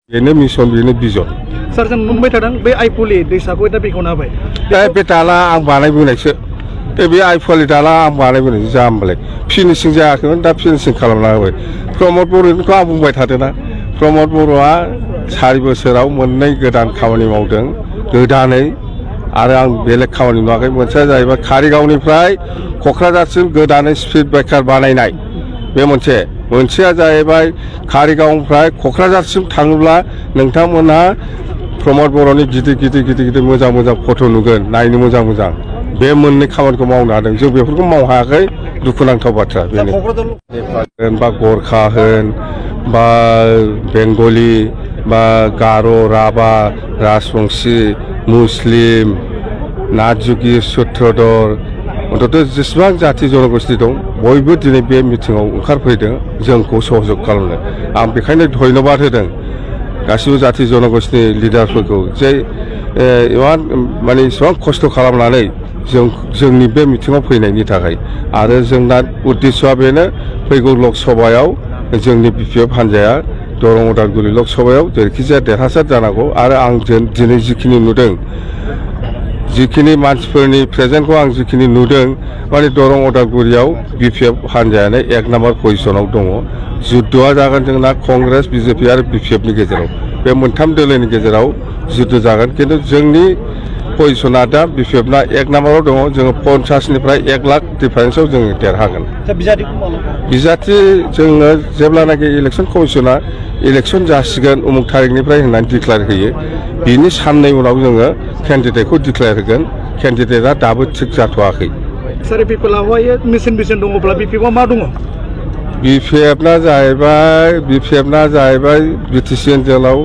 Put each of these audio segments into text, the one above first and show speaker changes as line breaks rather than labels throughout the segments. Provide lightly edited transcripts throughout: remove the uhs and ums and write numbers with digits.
बेनो मिशन बेनो बिजन
सार जों नुबाय थादों बे आइफुलि दैसाखौ दा बेखेवना होबाय
दा बे दाला आं बानायबोनायसो बे आइफुलि दाला आं बानायबोनायसो जाम्बालाय फिनिशिं जायाखैमोन दा फिनिशिं खालामना होबाय प्रमद बर'निखौ आं बुंबाय थादोंना प्रमद बर'आ 4 बोसोराव मोननै गोदान खामानि मावदों गोदानै आरो आं बेलेग खामानि नुवाखै मोनसेया जाहैबाय कारिगावनिफ्राय क'क्राझारसिम गोदानै स्पिड ब्रेकार बानायनाय बे मोनसेया जाहैबाय कारिगावनिफ्राय क'क्राझारसिम थाङोब्ला नोंथांमोनहा प्रमद बर'नि गिदिर मोजां फट' नुगोन नायनो मोजां बे मोननै खामानिखौ मावनो हादों जों बेफोरखौ मावनो हायाखै दुखुनांथाव बाथ्रा बेनो बा गरखा होन बा बेंगलि बा गार' राभा राजबंशी मुस्लिम नाथजुगि सूत्रधर अन्तत' जेसेबां जाति जनगोष्ठी दं बयबो दिनै बे मिटिंआव ओंखारफैदों जोंखौ सहयोग खालामनो आं बेखायनो धन्यबाद होदों गासिबो जाति जनगोष्ठीनि लिडारफोरखौ जे माने एसेबां खस्थ' खालामनानै जोंनि बे मिटिंआव फैनायनि थाखाय आरो जोंना उद्देश्यआ बेनो फैगौ लकसभायाव जोंनि बिपिएफ हान्जाया दरं उदालगुरि लकसभायाव जेरैखिजाया देरहासार जानांगौ आरो आं दिनै जिखिनि नुदों जिखिनि मानसिफोरनि प्रेजेन्टखौ आं जिखिनि नुदों माने दरं उदालगुरियाव बिपिएफ हान्जायानो 1 नाम्बार पजिशनाव दङ जुद्धआ जागोन जोंना कंग्रेस बिजेपि आरो बिपिएफनि गेजेराव बे मोनथाम दोलोनि गेजेराव जुद्ध जागोन खिन्थु जोंनि पजिशना दा बिपिएफना 1 नाम्बाराव दङ जोङो 50निफ्राय 1 लाख डिफारेन्सआव जोङो देरहागोन बिजाथि जोङो जेब्लानाखि इलेक्सन कमिसना इलेक्सन जासिगोन उमुक थारिखनिफ्राय होननानै डिक्लेयार होयो बिनि साननै उनाव जोङो केन्डिडेटखौ डिक्लेयार होगोन केन्डिडेटआ दाबो थिग जाथ'वाखै
सार बिपिएफआवहाय मिशन दङब्ला बिपिएफआ मा दङ
बिपिएफना जाहैबाय बिटिसि ओनसोलाव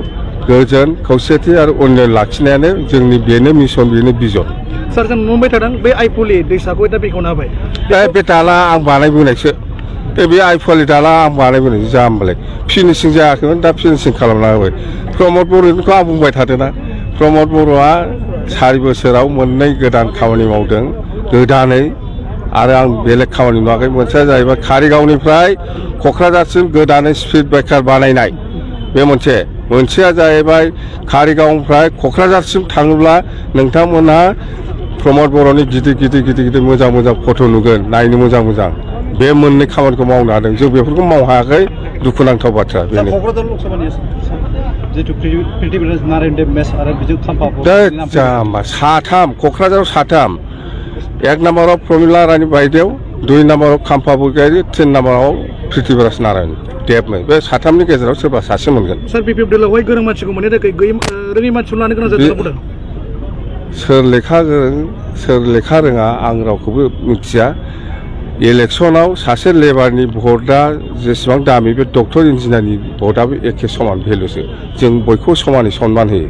गोजोन खौसेथि आरो उन्नयन लाखिनायानो जोंनि बेनो मिशन बेनो बिजन
सार जों नुबाय थादों बे आइफुलि दैसाखौ दा बेखेवना होबाय
बे दाला आं बानायबोनायसो बे आइफुलि दाला आं बानायबोनायसो जाम्बालाय फिनिशिं जायाखैमोन दा फिनिशिं खालामना होबाय प्रमद बर'निखौ आं बुंबाय थादोंना प्रमद बर'आ 4 बोसोराव मोननै गोदान खामानि मावदों गोदानै आरो आं बेलेग खामानि नुवाखै मोनसेया जाहैबाय कारिगावनिफ्राय क'क्राझारसिम गोदानै स्पिड ब्रेकार बानायनाय बे मोनसेया जाहैबाय कारिगावनिफ्राय क'क्राझारसिम थाङोब्ला नोंथांमोनहा प्रमद बर'नि गिदिर मोजां फट' नुगोन नायनो मोजां बे मोननै खामानिखौ मावनो हादों जों बेफोरखौ मावनो हायाखै दुखुनांथाव बाथ्रा बेनो साथाम क'क्राझाराव 1 नाम्बाराव प्रमिला रानी बायदेव 2 नाम्बाराव खाम्फा बरगयारी 3 नाम्बाराव प्रिथिबिराज नारायण देबमोन बे साथामनि गेजेराव सोरबा सासे मोनगोन
सार बिपिएफ दोलोआवहाय गोरों मानसिखौ मोननो थाखाय रोङि मानसिखौ लानो गोनां जादों
सोर लेखा गोरों सोर लेखा रोङा आं रावखौबो मिथिया इलेक्सनाव सासे लेबारनि भटआ जेसेबां दामि बे डक्टर इन्जिनियारनि भटआबो एखे समान भेलुसो जों बयखौबो समानै सनमान होयो